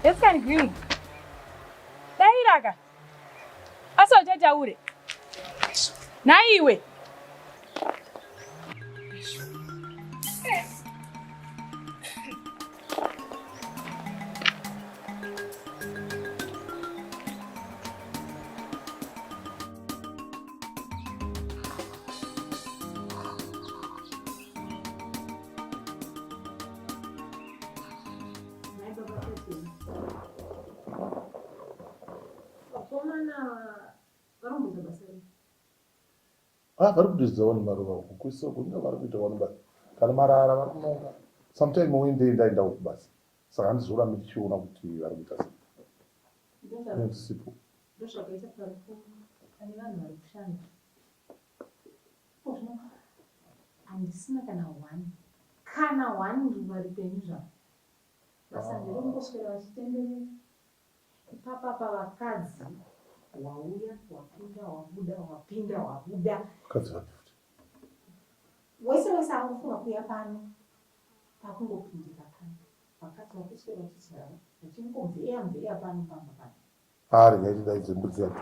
Yes, can green. Dairaka. Asi uchataure. Nhaiwe. Vakomana vari kumboita basa rei? Ah, vari kudiridza wani maruva uku kwese uku inga vari kuita wani basa kana marara vari kunonga sometime wende ndaendawo kubasa saka handizorambi ndichiona kuti vari kuita sei ndisipo Ndozvakaita parufu pane vanhu vari kushanda. Ko zvino handisina kana one kana one ruva ripenyu zvaro. Basa nderongoswera vachitenderera. Ipapa apa vakadzi wauya wapinda wabuda wapinda wabuda. Vakadzi vapi futi? Wese wese angofunga kuuya pano pakungopindika pano. Vakadzi vakuswera vachidyara vachingomveya mveya pano pamba pano. Ah, regai tidaidze mbudzi yacho.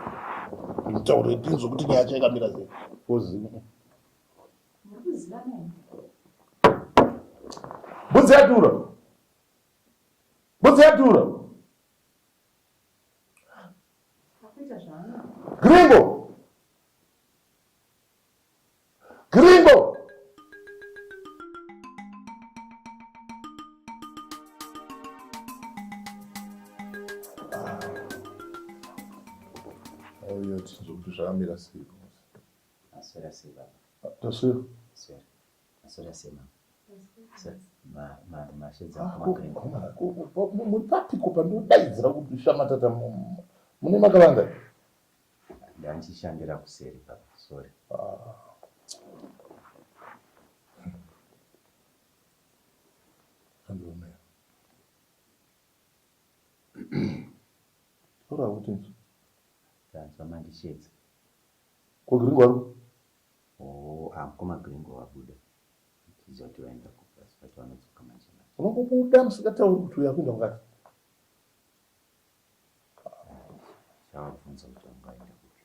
Nditaure tinzwe kuti nyaya yacho yakamira sei. Because Muri kuzivana here? Mbudzi yadhura. Mbudzi yadhura. Akuita zvaanoda. Gringo. Gringo. Auya tinzwe kuti zvakamira sei. Maswera sei baba? Taswera. Maswera. Maswera sei mama? Mashedza ah, muri papiko pandodaidzira kuti shamatata mune makavanda? Ndanchishandira kuseri baba, sorry. Ah. Andiomera. Ora kuti nzwa. Tanzwa mandishedza. Ko Gringo ari Oh, ah, mukoma Gringo wabuda. Tiziva kuti vaenda kubasa, vati vanodzoka manje manje. Unongobuda musingatauri kuti uya kuenda kwakati. Chavabvunza kuti vanga vaenda kupi.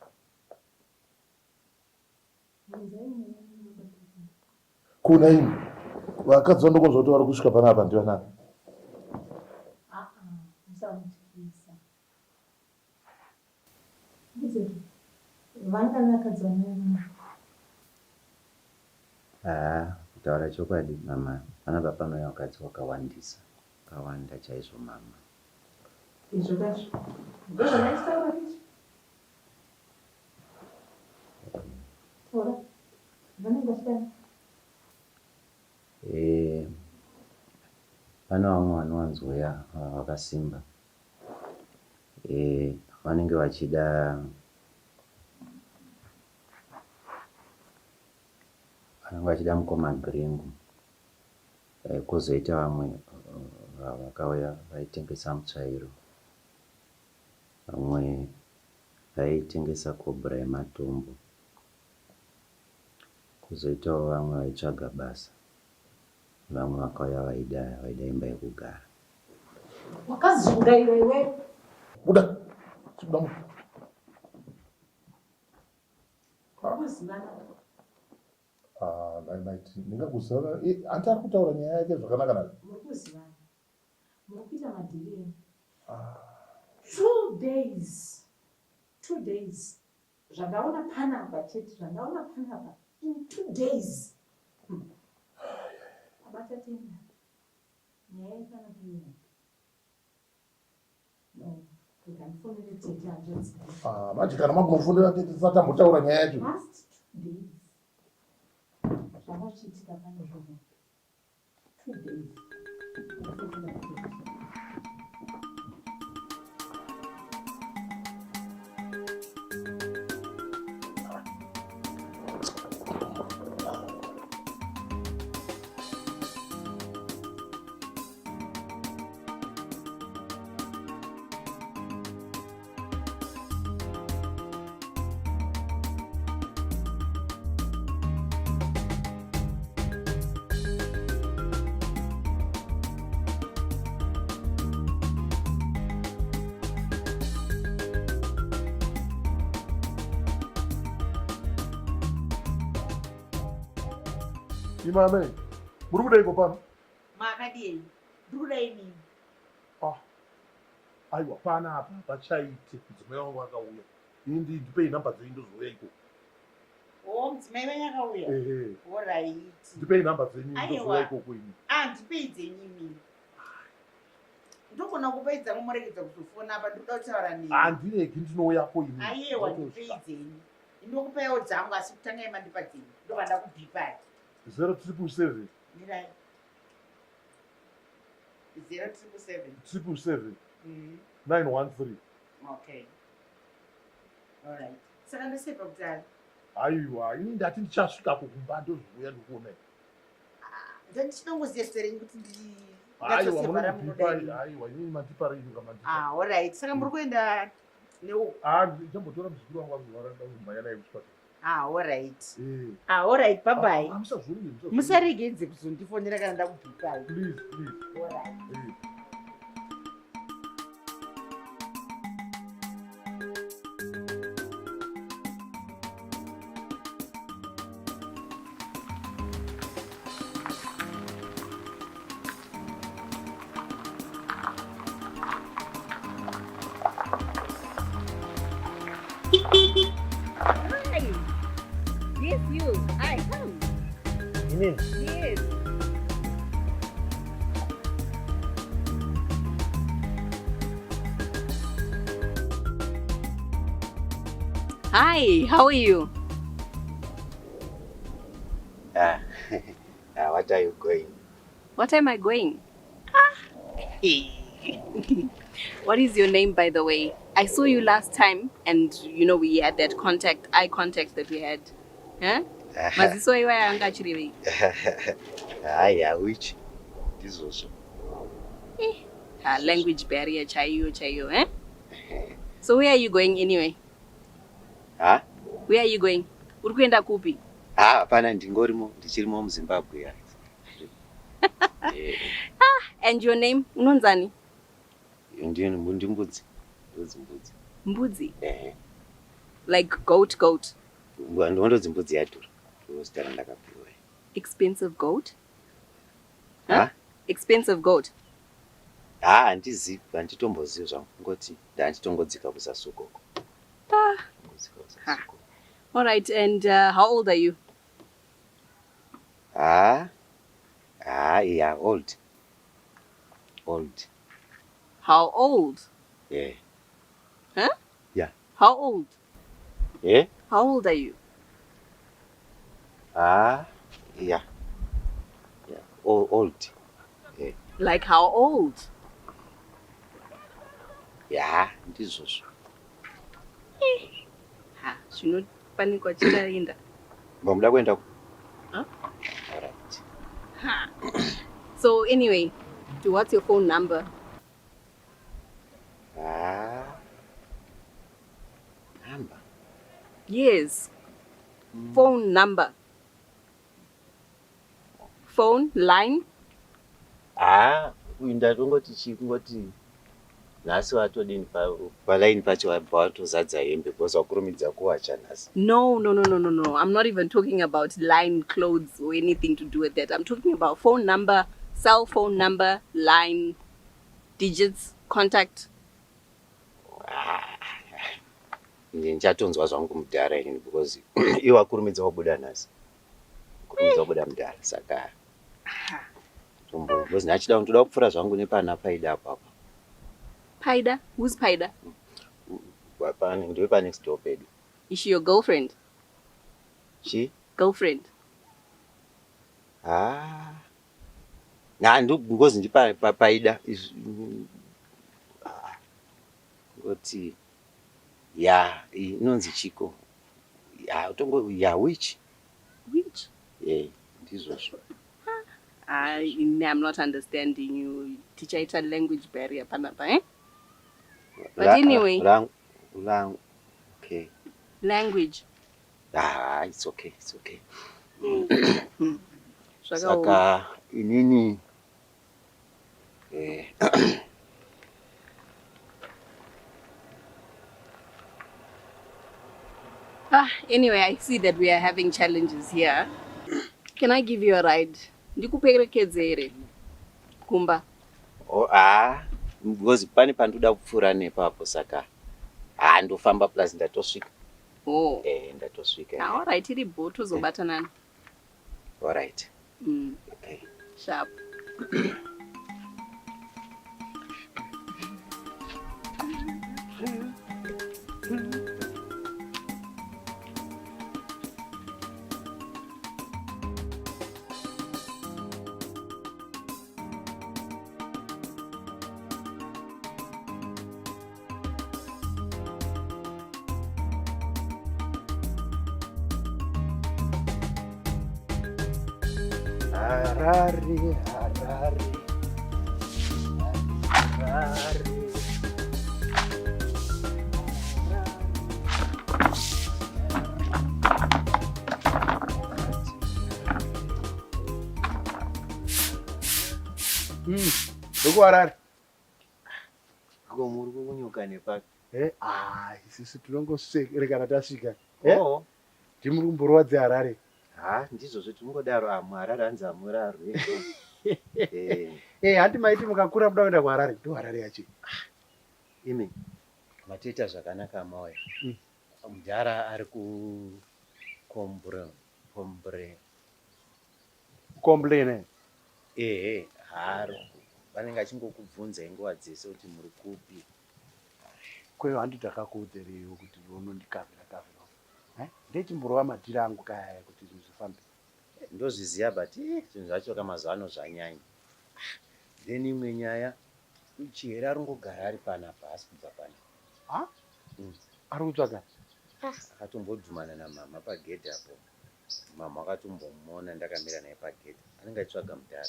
Kuna imi vakadzi vandokonzwa kuti vari kusvika panapa ndivanani? Ah, musamutyisa. Haa kutaura chokwadi mama panapa panouya vakadzi wakawandisa vakawanda chaizvo mama. Izvo kazvo ndozvandaichitaura izvi. Taura. Vanenge vachidai. Eh, pane vamwe vanowanzouya vakasimba Eh, vanenge vachida vanenge vachida mukoma Gringo eh, kwozoita vamwe eh, vakauya vaitengesa mutsvairo vamwe vaitengesa kobra yematombo kwozoitawo vamwe vaitsvaga basa vamwe vakauya vaida vaida imba yekugara Wakazungaira iwe. Buda. Chibuda mu. Kuzivana. Ah, nai maiti. Ndingakuzivana. Eh, anti ari kutaura nyaya yake zvakanaka naka. Muri kuzivana. Muri kuita madhiri enyu. Ah. 2 days. 2 days. Zvandaona panapa chete, zvandaona panapa in 2 days. Hmm. Baba Tatenda. Nyaya iri panapa iyo. No, rega ndifonere tete hanzvadzi. Ah, manje kana makunofonera tete tisati tambotaura nyaya yacho. Past 2 days. Zvanga zvichiitika pano zvino. 2 days. Ndifonera tete. Imame, muri kudaiko pano? Makadii? Ndiri kuda inini. Ah. Aiwa pana apa pachaite mudzimai wangu akauya. Ini ndipei namba dzenyu ndozouya ikoko. Oh, mudzimai wenyu akauya? Ehe. Alright. Ndipei namba dzenyu ndozouya Aiwa. ikoko ini. Ah, ndipei dzenyu imini. Ndogona kupai dzangu moregedza kuzofona apa ndikuda kutaura nemi. Handiregi ndinouyako ini. Aiwa, ndipei dzenyu. Ndinokupaiwo dzangu asi kutangai mandipa dzenyu. Ndobva ndakubhipai. 0777 Mirai. 0777. 777 Mhm. 913. Okay. Alright. Saka ndoseva kuti ari. Aiwa, ini ndati ndichasvikako kumba ndozouya ndikuonai. Ndandichinongoziva zita renyu kuti Aiwa, ndingatsoseva ramunoda munondipa ini. aiwa, inini mandipa renyu kamandipa. Ah, alright. Saka muri kuenda neuku. Ah, ndichambotora muzukuru wangu akurwara ndakumhanya naye kuchipatara. Ah, alright. Eh. Ah, alright. Bye bye. Ah, musazorege, musazorege. Musaregedze kuzondifonera kana ndakubhipai. Please, please. Alright. Eh. Hi. Yes, you. Hi, come. Inini? Yes. Hi, how are you? Ah, ah, what are you going? What am I going? Ah. What is your name, by the way? I saw you last time, and you know we had that contact, eye contact that we had. Huh? Maziso iwaya anga achirevei? Haya, which? Ndizvozvo. Ah, language barrier chaiyo chaiyo, eh? So where are you going anyway? Ha? Where are you going? Uri kuenda kupi? Ha, hapana, ndingorimo, ndichirimo muZimbabwe ya. Eh, And your name? Unonzani? Ndimbudzi. Ndodzi mbudzi. Mbudzi. Ehe. Like goat goat. Ndondodzi mbudzi yadhura. Ndozita randakapiwa. Expensive goat? Huh? Ha? Expensive goat. Ha, handizivi, handitombozivi zvangu. Kungoti ndanditongodzika kuzasi ukoko. Ah. Ngodzika kuzasi Ha. ukoko. All right, and how old are you? Ha? Ha, yeah, old. Old. How old? Yeah. Huh? Yeah. How old? Eh? How old are you? Ah, yeah. Yeah. Old. Yeah. Like how old? Yeah, ndizvozvo. Ha, zvinopanikwa chitaenda. Vamuda kuenda ku? Huh? All right. Ha. So anyway, what's your phone number? Ah. Number. Yes. Phone number. Phone line. Ah, uyu ndatongoti chii kungoti nhasi watodini palaini pacho wabva watozadza hembe because wakurumidza kuwacha nhasi. No, no, no, no, no, no. I'm not even talking about line clothes or anything to do with that. I'm talking about phone number, cell phone number, line, digits, contact. Ah, ndichatonzwa zvangu mudhara inini because iwe wakurumidza wabuda nhasi. Kurumidza wabuda mudhara saka tombo because ndachida ndoda kupfuura zvangu nepana paida apo apa. Paida? Who's Paida? Ndiwe pa next door pedu. Is she your girlfriend? Chi? Girlfriend. Ah. Na because ndipa paida ah. Ngoti ya inonzi chiko. Ya utongo ya which? Which? Eh, ndizvozvo. I'm not understanding you. Tichaita language barrier panapa, eh? But anyway. Okay. Language. Ah, it's okay, it's okay. Zvakaoma. Saka inini eh Ah, anyway, I see that we are having challenges here. Can I give you a ride? Ndikuperekedze here kumba? Oh, ah, because pane pandoda kupfuura nepapo saka ah, ndofamba plus ndatosvika. Oh. Eh, ndatosvika. Ah, all right, iri bho tozobatanana. All right. Okay. Sharp. Harare, Harare, Harare. Ndokuharare. Ko muri kunyuka nepapi? Eh, ah, isusu tinongorekana tasvika. Eh? Oh. Ndimuri kumborova dzeHarare. Ha, ndizvozvo tinongodaro ah, muHarare hanzi hamurarwe. Eh, Eh, handi maiti mukakura muda kuenda kuHarare. Ndo Harare yacho. Imi matoita zvakanaka mauya. Mudhara ari ku kombre kombre Complain. Ehe, haaro vanenge achingokubvunzai nguva dzese kuti muri kupi. Kweyo handi takakuudzereiwo kuti unondikavhira kavhira. Eh? Ndechimborova madhiri angu kaya kuti zvinhu zvifambe. Ndozviziva but zvinhu zvacho kamazuva ano zvanyanya. Then imwe nyaya, Chihera ari kungogara ari panapa haasi kubva panapa. Ha? Ari kutsvaga? Akatombodhumana namama pagedhi apo. Mama akatombomuona ndakamira naye pagedhi. Anenge achitsvaga mudhara.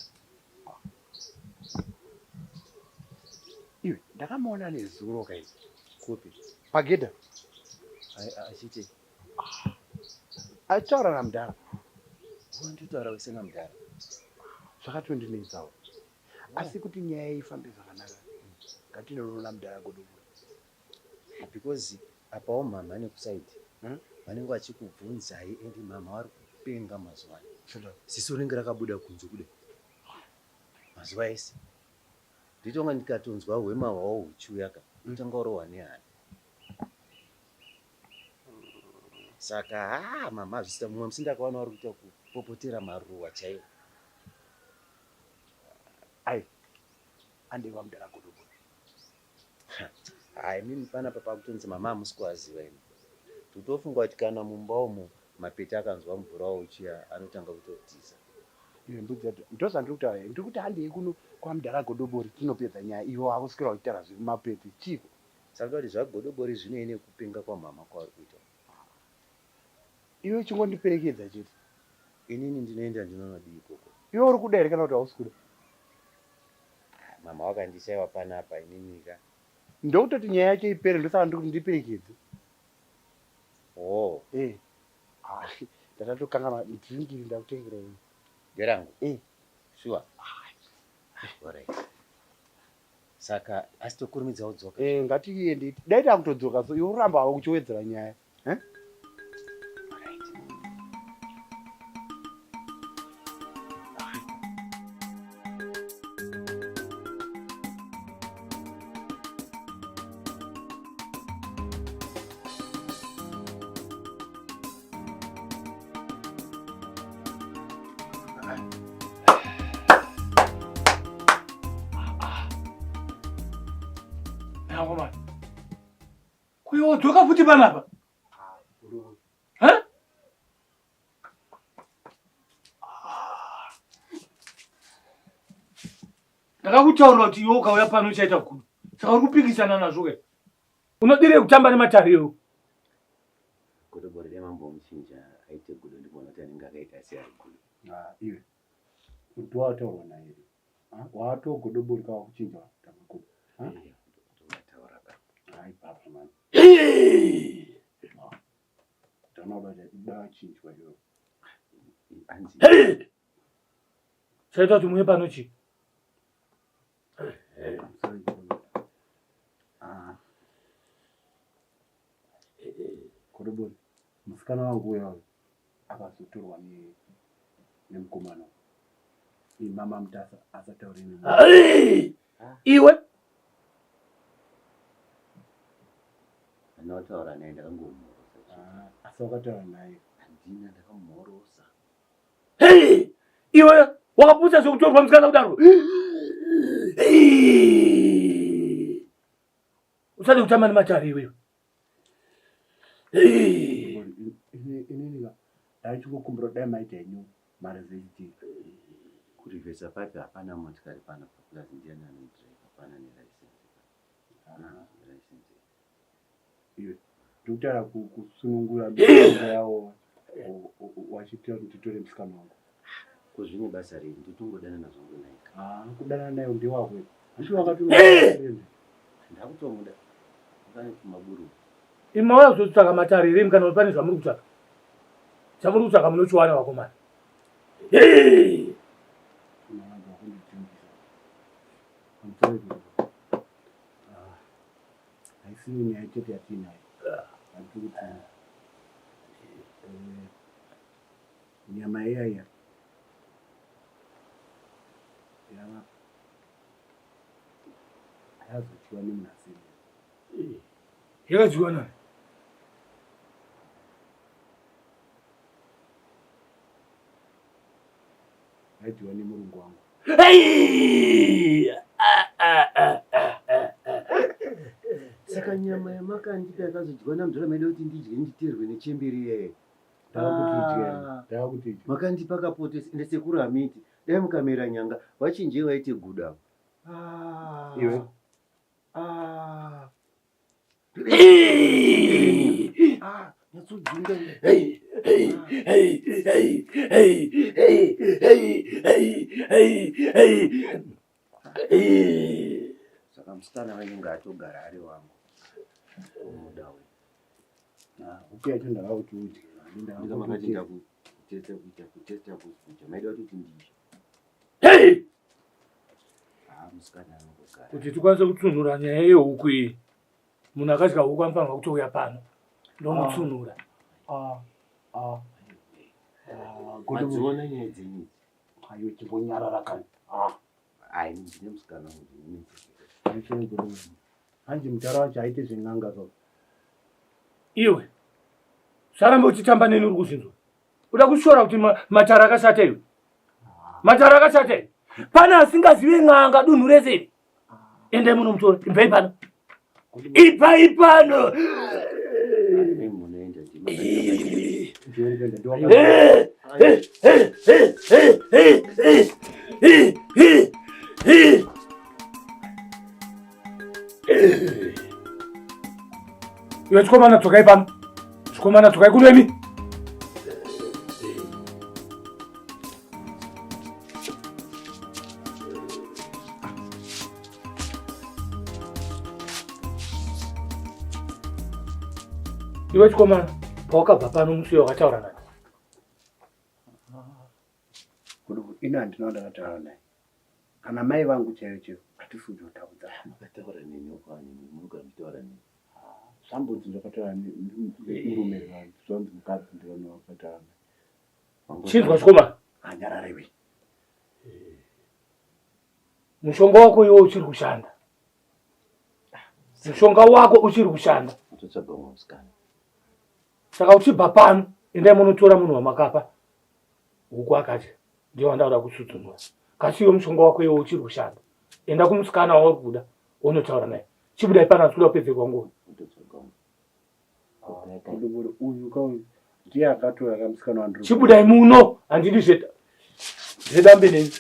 Iwe, ndakamuona nezuro kai. Kupi? Pagedhi. Achiti? Achitaura namudhara. Nditotaura wese namudhara. Zvakatondinetsawo. Asi kuti nyaya ifambe zvakanaka, ngatinoona mudhara Godobori. Because apawo mama nekusaidi vanenge vachikubvunzai and mama vari kupenga mazuva ano. Ziso rinenge rakabuda kunze kudai mazuva ese. Nditonga ndikatonzwa hwema hwawo huchiuya ka, kutanga urohwa nehana. Saka haa mama zvisita mumwe musi ndakaona vari kuita kupopotera maruwa chaiwo. Ai, andeva mudhara Godobori. Hai, mimi panapa pakutonzi mama hamusi kuvaziva imi. Totofunga kuti kana mumba umu mapete akanzwa mvura uchiya anotanga kutotiza. Iwe mbudzi yacho, ndozvandiri kutaura here? Ndiri kuti handei kuno kwamudhara Godobori tinopedza nyaya iwe wakuswera uchitaura zvemapete chiiko? Saka kuti zvaGodobori zvinei nekupenga kwamama kwauri kuita? Iwe chingondiperekedza chete. Inini ndinoenda ndinonodii ikoko? Iwe uri kuda here kana kuti hausi kuda? Mama wakandishaiwa panapa inini ka. Ndokutoti nyaya yacho ipere ndosaka ndiri kuti ndiperekedze. Oh. Eh. Ah, ndatatokanganwa drink iri ndakutengera ini. Nderangu? Eh. Sure. All right. Saka asi tokurumidza kudzoka. Eh, ngatiende. Dai takutodzoka so iwe uramba uchiwedzera nyaya. Eh? Nakomana. Kuyo wodzoka futi panapa. Ndakakutaurira kuti iwe ukauya pano uchaita gudo. Saka uri kupikisana nazvo ke. Unodirei kutamba nematare iwe? Godobori dai mambomuchinja aite gudo ndimboona kuti anenge akaita sei ari gudo. Ah, iwe. Kuti wataurwa naye here? Ah, watogodobori ka wakuchinja kutamba gudo. Ah? Ndovataura baba. Hayi baba man. Ndanoda kuti dachinjwa iwe. Hanzi. Chaita kuti muuye pano chii? Sorry. Ah. Godobori, musikana wangu uya uyu akazotorwa Nemukomana. Mama Mutasa asataure nemi. Iwe Ndinotaura naye ndakangomhorosa. Ah, asi wakataura naye. Handina ndakamhorosa. Hey! Iwe wakaputsa zvekutorwa musikana kudaro. Hey! Usade kutamba nematare iwewe. Hey! Inini ka ndaichikukumbira dai maita henyu mari dzechidiki. Kurivhesa papi hapana motikari pano paplazi ndiani anodrive hapana nelicense. License. Iwe ndikutaura kusunungura mishonga yawo wachiitira kuti titore musikana wangu. Ko zvine basa rei ndotongodana nazvo naye. Ah, kudanana naye ndewako. Ndicho wakati ndakutomuda. Pane kumaburu. Imi mauya kuzotsvaka matare here imi kana kuti pane zvamuri kutsvaka? Chamuri kutsvaka munochiwana vakomana. Hey! Haisi nyaya chete yatiinayo. Hatiri kuti nyama iya iya yava yazodyiwa nemunhu asiri. Yakadyiwa nani? Yaidyiwa nemurungu wangu. Saka nyama yamakandipa yakazodyiwa namzvara maida kuti ndidye nditerwe nechemberi iyeye. Ndava kuti idye. Makandipa kapoto ende sekuru hamiti dai mukamera nyanga vachinje vaite guda. Iwe. Nyatsojunga. Hey, hey, hey, hey, hey, hey, hey, hey, hey, hey. Hey. Saka musikana wenyu ngaatogara ari wangu. Umuda uyu. Huku yacho ndava kuti udye. Ndika makati ndakutesta kuita kutesta kuja. Maida kuti ndidye. Hey! Ah, musikana anongogara. Kuti tikwanise kutsunhura nyaya yehuku iyi, munhu akadya huku anofanirwa kutouya pano ndomutsunhura. Madziona nyaya dzenyu idzi. Ayo chimbonyarara kani. Ai, ndine musikana wangu ndine. Hanzi mutara wacho aite zven'anga zvo. Iwe usaramba uchitamba neni uri kuzvinzwa. Uda kushora kuti matare akashata iwe. Matare akashata iwe. Pane asingazive n'anga dunhu rese iri. Endai munomutora. Ibvai pano. Ibvai pano. Munoenda ndima. Iwe chikomana dzokai pano. Chikomana dzokai kuno imi. Iwe chikomana pawakabva pano musi uyo wakataura nani? Ini handina wandakataura naye. Kana mai vangu chaiyo chaiyo hatisi kutotaudza. Makataura neni kwani munogara muchitaura neni. Zvambonzi ndakataura nemurume zvanzi mukadzi ndione wakataura naye. Chinzwa chikomana. Anyarara iwe. Mushonga wako iwe uchiri kushanda. Mushonga wako uchiri kushanda. Totsvaga umwe musikana. Saka uchibva pano endai munotora munhu wamakapa huku akadya ndiye wandauda kutsudzunura. Kasi iwe mushonga wako iwe uchiri kushanda. Enda kumusikana wauri kuda wonotaura naye. Chibudai pano hatisi kuda kupedzerwa nguva. Uyu kauyu ndiye akatora kamusikana wandiri. Chibudai muno handidi zvedambe neni.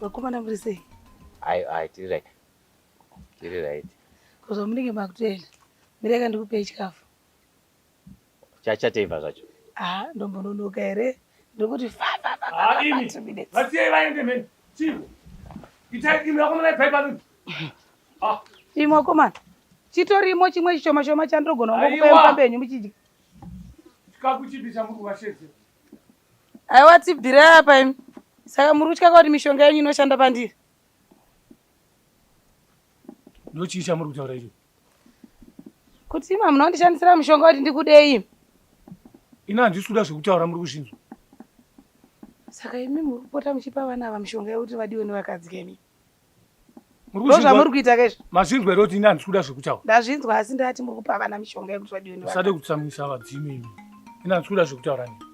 Vakomana muri sei? Ayo ayo tiri right. Tiri right. Ko zvamunenge makutoenda? Mireka ndikupei chikafu. Chachateva zvacho. Ah, ndombononoka here? Ndikuti fa fa fa. Ah, imi. Vasiyei vaende mheni. Chii? Itai imi vakomana ibvai pano. Ah. Imi vakomana. Chitorimo chimwe chishoma shoma chandinogona kungokupai mufambe henyu muchidya. Chikafu chipi chamuri kuvashedza? Aiwa tibvirei apa imi. Saka muri kutya kuti mishonga yenyu inoshanda pandiri? Ndochii chamuri kutaura icho? Kuti ima munondishandisira mushonga kuti ndikudei? Ini handisi kuda zvekutaura muri kuzvinzwa. Saka imi muri kupota muchipa vana ava mishonga yekuti vadiwe nevakadzi kemi? Ndozvamuri kuita kaizvo. Mazvinzwa here kuti ini handisi kuda zvekutaura? Ndazvinzwa asi ndati muri kupa vana mishonga yekuti vadiwe nevakadzi. Musade kutsamwisa vadzimu imi. Ini handisi kuda zvekutaura nemi.